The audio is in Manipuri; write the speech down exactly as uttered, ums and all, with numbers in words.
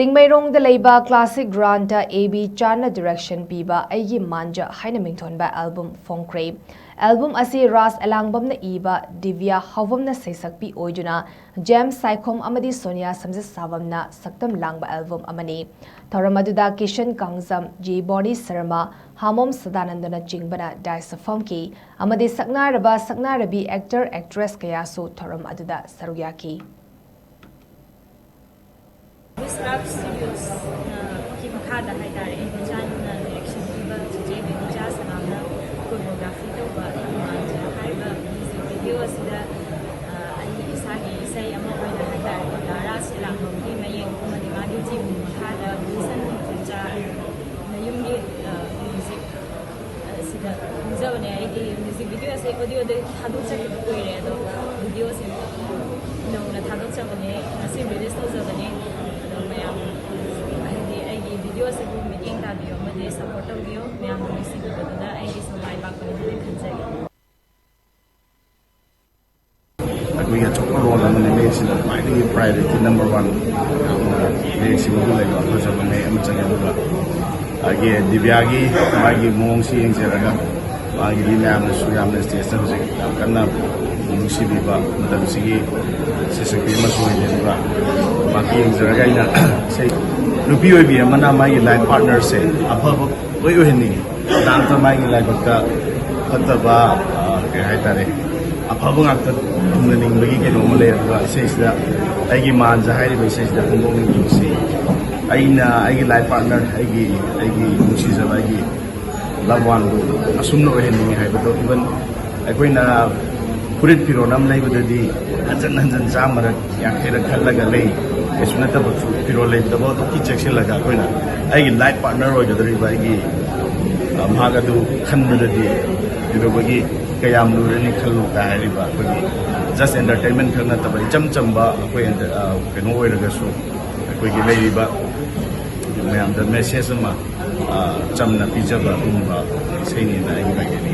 ꯆꯤꯡꯃꯩꯔꯣꯡꯗ ꯂꯩꯕ ꯀ꯭ꯂꯥꯁꯤꯛ ꯒ꯭ꯔꯥꯟꯗ ꯑꯦ ꯕꯤ ꯆꯥꯟꯅ ꯗꯤꯔꯦꯛꯁꯟ ꯄꯤꯕ ꯑꯩꯒꯤ ꯃꯥꯟꯖ ꯍꯥꯏꯅ ꯃꯤꯡꯊꯣꯟꯕ ꯑꯦꯜꯕꯝ ꯐꯣꯡꯈ꯭ꯔꯦ꯫ ꯑꯦꯜꯕꯝ ꯑꯁꯤ ꯔꯥꯖ ꯑꯦꯂꯥꯡꯕꯝꯅ ꯏꯕ ꯗꯤꯕ꯭ꯌꯥ ꯍꯥꯎꯕꯝꯅ ꯁꯩꯁꯛꯄꯤ ꯑꯣꯏꯗꯨꯅ ꯖꯦꯝꯁ ꯁꯥꯏꯈꯣꯝ ꯑꯃꯗꯤ ꯁꯣꯅꯤꯌꯥ ꯁꯝꯖꯤꯠ ꯁꯥꯕꯝꯅ ꯁꯛꯇꯝ ꯂꯥꯡꯕ ꯑꯦꯜꯕꯝ ꯑꯃꯅꯤ꯫ ꯊꯧꯔꯝ ꯑꯗꯨꯗ ꯀꯤꯁꯟ ꯀꯥꯡꯖꯝ, ꯖꯦ ꯕꯣꯅꯤ ꯁꯔꯃ, ꯍꯥꯃꯣꯝ ꯁꯗꯥꯅꯟꯗꯅꯆꯤꯡꯕꯅ ꯗꯥꯏꯁꯇ ꯐꯝꯈꯤ ꯑꯃꯗꯤ ꯁꯛꯅꯥꯏꯔꯕ ꯁꯛꯅꯥꯏꯔꯕꯤ, ꯑꯦꯛꯇꯔ ꯑꯦꯛꯇ꯭ꯔꯦꯁ ꯀꯌꯥꯁꯨ ꯊꯧꯔꯝ ꯑꯗꯨꯗ ꯁꯔꯨꯛ ꯌꯥꯈꯤ꯫ Miss Love Studios ꯀꯤ ꯃꯈꯥꯗ ꯍꯥꯏꯇꯥꯔꯦ, ꯑꯩ ꯏꯆꯥꯅ ꯗꯤꯔꯦꯛꯁꯟ ꯄꯤꯕ ꯆꯤꯆꯦ ꯕꯦꯅꯤꯆꯥ ꯁꯅꯥꯝꯅ ꯀꯣꯔꯤꯌꯣꯒ꯭ꯔꯥꯐꯤ ꯇꯧꯕ ꯃꯥꯟꯖ ꯍꯥꯏꯔꯤꯕ ꯃ꯭ꯌꯨꯖꯤꯛ ꯚꯤꯗꯤꯑꯣ ꯑꯁꯤꯗ, ꯑ, ꯑꯩ ꯏꯁꯥꯒꯤ ꯏꯁꯩ ꯑꯃ ꯑꯣꯏꯅ ꯍꯥꯏꯇꯥꯔꯦ, ꯔꯥꯖ ꯁꯤꯂꯥꯡꯕꯝꯒꯤ ꯃꯌꯦꯛ ꯑꯃꯗꯤ ꯃꯥꯒꯤ ꯇꯤꯝꯒꯤ ꯃꯈꯥꯗ ꯒꯨꯜꯁꯟ ꯃꯨꯈꯨꯖꯥ ꯃꯌꯨꯝꯒꯤ, ꯑ, ꯃ꯭ꯌꯨꯖꯤꯛ ꯑꯁꯤꯗ ꯈꯪꯖꯕꯅꯦ꯫ ꯑꯩꯒꯤ ꯃ꯭ꯌꯨꯖꯤꯛ ꯚꯤꯗꯤꯑꯣ ꯑꯁꯦ ꯑꯣꯗꯤꯑꯣꯗ ꯊꯥꯗꯣꯛꯆꯈꯤꯕ ꯀꯨꯏꯔꯦ, ꯑꯗꯣ ꯚꯤꯗꯤꯑꯣꯁꯦ ꯅꯧꯅ ꯊꯥꯗꯣꯛꯆꯕꯅꯦ, ꯉꯁꯤ ꯔꯤꯂꯤꯁ ꯇꯧꯖꯕꯅꯦ꯫ ꯑꯗꯣ ꯃꯌꯥꯝ, ꯍꯥꯏꯗꯤ, ꯑꯩꯒꯤ ꯚꯤꯗꯤꯑꯣꯁꯤꯕꯨ ꯃꯤꯠꯌꯦꯡ ꯇꯥꯕꯤꯌꯣ ꯑꯃꯗꯤ ꯁꯞꯄꯣꯔꯠ ꯇꯧꯕꯤꯌꯣ꯫ ꯃꯌꯥꯝꯅ ꯅꯨꯡꯁꯤꯕꯤꯕꯗꯨꯅ ꯑꯩꯒꯤꯁꯨ ꯃꯥꯏ ꯄꯥꯛꯄꯅꯤ ꯍꯥꯏꯅ ꯈꯟꯖꯒꯦ꯫ ꯑꯩꯈꯣꯏꯒꯤ ꯑꯆꯧꯕ ꯔꯣꯜ ꯑꯃꯅꯤ꯫ ꯃꯌꯦꯛꯁꯤꯅ ꯈ꯭ꯋꯥꯏꯗꯒꯤ ꯄ꯭ꯔꯥꯏꯌꯣꯔꯤꯇꯤ ꯅꯝꯕꯔ ꯋꯥꯟ꯫ ꯌꯥꯝꯅ ꯃꯌꯦꯛꯁꯤꯡ ꯑꯗꯨ ꯂꯩꯕ ꯐꯖꯕ ꯃꯌꯦꯛ ꯑꯃ ꯆꯪꯉꯦ꯫ ꯑꯗꯨꯒ ꯑꯩꯒꯤ ꯗꯤꯕ꯭ꯌꯥꯒꯤ ꯃꯥꯒꯤ ꯃꯑꯣꯡꯁꯤ ꯌꯦꯡꯖꯔꯒ, ꯃꯥꯒꯤꯗꯤ ꯃꯌꯥꯝꯅꯁꯨ ꯌꯥꯝꯅ ꯁ꯭ꯇꯦꯖꯇ ꯍꯧꯖꯤꯛ ꯌꯥꯝ ꯀꯟꯅ ꯅꯨꯡꯁꯤꯕꯤꯕ ꯃꯇꯝꯁꯤꯒꯤ ꯁꯩꯁꯛꯄꯤ ꯑꯃꯁꯨ ꯑꯣꯏꯅꯤ꯫ ꯑꯗꯨꯒ ꯃꯥꯒꯤ ꯌꯦꯡꯖꯔꯒ ꯑꯩꯅ ꯏꯁꯩ, ꯅꯨꯄꯤ ꯑꯣꯏꯕꯤ ꯑꯃꯅ ꯃꯥꯒꯤ ꯂꯥꯏꯐ ꯄꯥꯔꯠꯅꯔꯁꯦ ꯑꯐꯕ ꯂꯣꯏ ꯑꯣꯏꯍꯟꯅꯤꯡꯉꯤ꯫ ꯀꯅꯥꯝꯇ ꯃꯥꯒꯤ ꯂꯥꯏꯕꯛꯇ ꯐꯠꯇꯕ, ꯑ, ꯀꯩ ꯍꯥꯏꯇꯥꯔꯦ, ꯑꯐꯕ ꯉꯥꯛꯇ ꯊꯨꯡꯅꯅꯤꯡꯕꯒꯤ ꯀꯩꯅꯣꯝꯃ ꯂꯩ꯫ ꯑꯗꯨꯒ ꯏꯁꯩꯁꯤꯗ ꯑꯩꯒꯤ ꯃꯥꯟꯖ ꯍꯥꯏꯔꯤꯕ ꯏꯁꯩꯁꯤꯗ ꯐꯣꯡꯗꯣꯛꯅꯤꯡꯉꯤꯕꯁꯤ, ꯑꯩꯅ ꯑꯩꯒꯤ ꯂꯥꯏꯐ ꯄꯥꯔꯠꯅꯔ, ꯑꯩꯒꯤ, ꯑꯩꯒꯤ ꯅꯨꯡꯁꯤꯖꯕ, ꯑꯩꯒꯤ ꯂꯚ ꯋꯥꯟꯗꯨ ꯑꯁꯨꯝꯅ ꯑꯣꯏꯍꯟꯅꯤꯡꯉꯤ ꯍꯥꯏꯕꯗꯣ, ꯏꯚꯟ ꯑꯩꯈꯣꯏꯅ ꯐꯨꯔꯤꯠ ꯐꯤꯔꯣꯜ ꯑꯃ ꯂꯩꯕꯗꯗꯤ ꯍꯟꯖꯟ ꯍꯟꯖꯟ ꯆꯥꯝꯃꯔꯛ ꯌꯥꯡꯈꯩꯔꯛ ꯈꯜꯂꯒ ꯂꯩ꯫ ꯀꯩꯁꯨ ꯅꯠꯇꯕ ꯐꯤꯔꯣꯜ ꯂꯩꯕꯗꯐꯥꯎ ꯑꯗꯨꯛꯀꯤ ꯆꯦꯛꯁꯤꯜꯂꯒ ꯑꯩꯈꯣꯏꯅ ꯑꯩꯒꯤ ꯂꯥꯏꯐ ꯄꯥꯔꯠꯅꯔ ꯑꯣꯏꯒꯗꯧꯔꯤꯕ ꯑꯩꯒꯤ, ꯑ, ꯃꯍꯥꯛ ꯑꯗꯨ ꯈꯟꯕꯗꯗꯤ ꯀꯩꯗꯧꯕꯒꯤ ꯀꯌꯥꯝ ꯂꯨꯔꯅꯤ ꯈꯜꯂꯨ ꯀꯥꯏ ꯍꯥꯏꯔꯤꯕ ꯑꯩꯈꯣꯏꯒꯤ just entertainment ꯈꯛ ꯅꯠꯇꯕ ꯏꯆꯝ ꯆꯝꯕ ꯑꯩꯈꯣꯏ ꯑꯦꯟꯇ-, ꯑ, ꯀꯩꯅꯣ ꯑꯣꯏꯔꯒꯁꯨ ꯑꯩꯈꯣꯏꯒꯤ ꯂꯩꯔꯤꯕ ꯃꯌꯥꯝꯗ ꯃꯦꯁꯦꯖ ꯑꯃ, ꯑ, ꯆꯝꯅ ꯄꯤꯖꯕ ꯑꯗꯨꯒꯨꯝꯕ ꯏꯁꯩꯅꯦꯅ ꯑꯩꯒꯤ ꯃꯥꯏꯀꯩꯗꯒꯤ